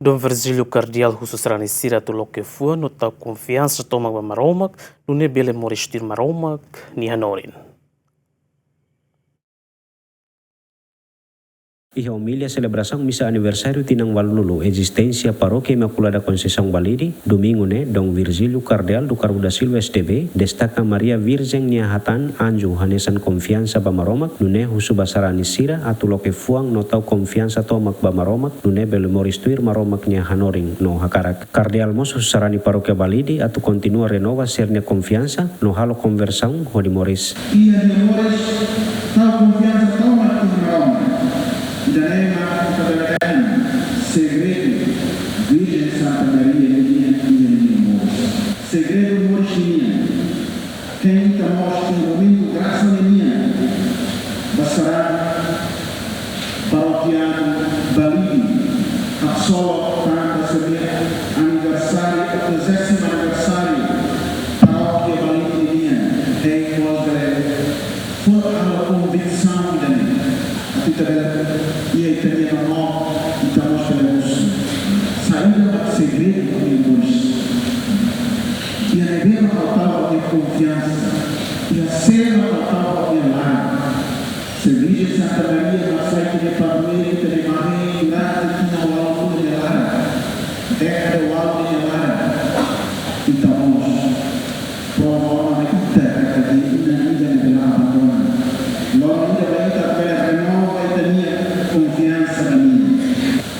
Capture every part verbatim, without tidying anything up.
Dom Virgílio Kardeál husu sarani sira atu loke fuan no tau konfiansa tomak ba Maromak, nune'e bele moris tuir Maromak nia hanorin. Iha omilia selebrasaun misa aniversáriu tinan ualunulu ezisténsia Parókia Imakulada Konseisaun Balide, domingu ne'e, Dom Virgílio Kardeál do Carmo da Silva S D B, destaka Maria Virjen nia hatán anju hanesan konfiansa ba Maromak, nune'e husu ba sarani sira atu loke fuan no tau konfiansa tomak ba Maromak, nune'e bele moris tuir Maromak nia hanorin no hakarak. Kardeál mós husu sarani parókia Balide atu kontinua renova sira-nia konfiansa no halo konversaun hodi moris. Iha nia moris, tau konfiansa tomak iha Maromak. Ida-ne'e mak ita bele dehan segredu Virjen Santa Maria nian iha nia moris. Segredu moris nian. Ita mós iha momentu grasa nian, ba sarani parókia Balide, absolve tanba sira-nia aniversáriu, trigésimo aniversáriu, parókia Balide nian, ita mós bele fó halo konviksaun ida-ne'e. Atu ita bele, iha ita-nia mós, ita mós bele husu. Saida mak segredu ba nia moris? Iha ne'ebé mak faltava nia konfiansa? Iha sé mak faltava nia laran? Se Virjen Santa Maria mak sai ita-nia padroeira, ita-nia mane durante tinan ualunulu nia laran, dékada ualu nia laran, ita mós prova ona ba ita katak inan ida ne'ebé la abandona. Loron ida ba ita bele renova ita-nia konfiansa ba nia.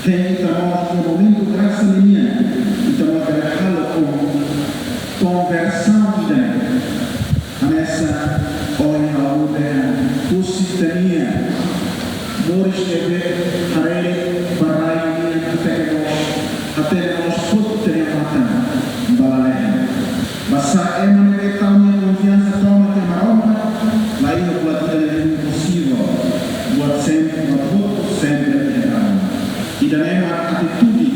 Ita mós iha momentu grasa nian, ita mós bele halo kon-, konversaun ida-ne'e. Hanesan ohin ha'u dehan, husi ita-nia moris ne'ebé haree ba rai nian, até mós, até mós foti ita-nia matan ba lalehan. Basá ema ne'ebé tau nia konfiansa tomak iha Maromak, la iha buat ida ne'ebé imposivel. Buat sempre, buat hotu sempre iha Maromak. Ida-ne'e mak atitude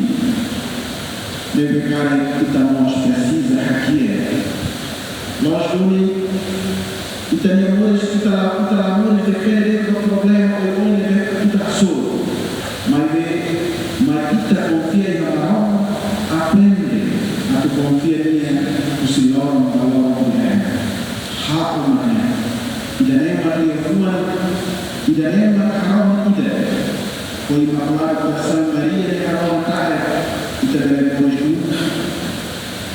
ne'ebé karik ita mós presiza hakiak. Loos duni, ita-nia moris, ita la, ita la moris depende ba problema oioin ne'ebé ita hasoru. Maibé, mai ita konfia iha Maromak, aprende atu konfia nia husi loron ba loron nia. Ha'u mai. Ida-ne'e mak liafuan, ida-ne'e mak haraun ida. Ho Imakulada Konseisaun Maria nia haraun katak ita bele moris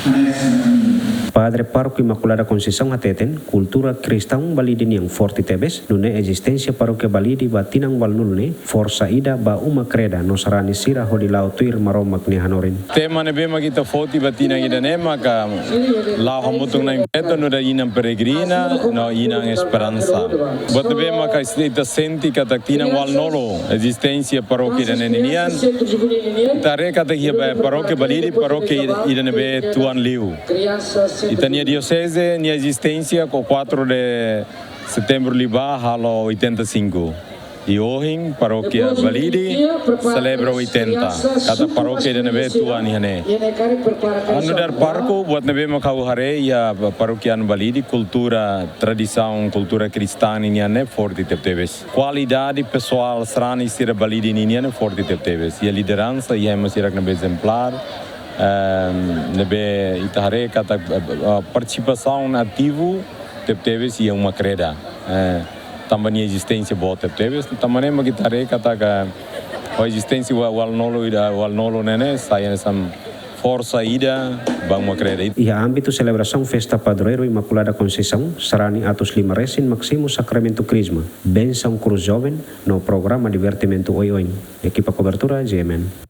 hanesan nia. Padre Pároku Imakulada Konseisaun hateten, kultura kristaun Balide nian forte tebes, nune'e ezisténsia parókia Balide ba tinan ualunulu ne'e forsa ida ba uma kreda no sarani sira hodi la'o tuir Maromak nia hanorin. Tema ne'ebé mak ita foti ba tinan ida-ne'e maka la'o hamutuk na'in-feton nu'udar inan peregrina no inan esperansa. Buat ne'ebé maka ita sente katak tinan ualunulu ezisténsia parókia ida-ne'e nian, ita haree katak iha ba parókia Balide, parókia ida ne'ebé tuan liu. Ita-nia dioseze nia ezisténsia ho quatro de setembro liubá halo oitenta e cinco. I ohin, parókia Balide selebra oitenta. Katak parókia ida ne'ebé tuan iha ne'e. Nu'udar pároku, buat ne'ebé mak ha'u haree iha parókia Balide, kultura, tradisaun, kultura kristaun nian ne'e forte tebetebes. Kualidade pesoál sarani sira Balide nian ne'e forte tebetebes. Iha lideransa, iha ema sira ne'ebé ezemplár, ehm, ne'ebé ita haree katak, eh, eh, partisipasaun ativu tebetebes iha uma kreda. Eh, tanba nia ezisténsia boot tebetebes, tanba ne'e mak ita haree katak ho ezisténsia ua-, ualunulu ida, ualunulu ne'e ne'e, sai hanesan forsa ida ba uma kreda. Iha ámbitu selebrasaun festa padroeiru Imakulada Konseisaun, sarani atus lima resin mak simu sakramentu Krisma, bensaun krús joven, no programa divertimentu oioin. Ekipa kobertura, G M N.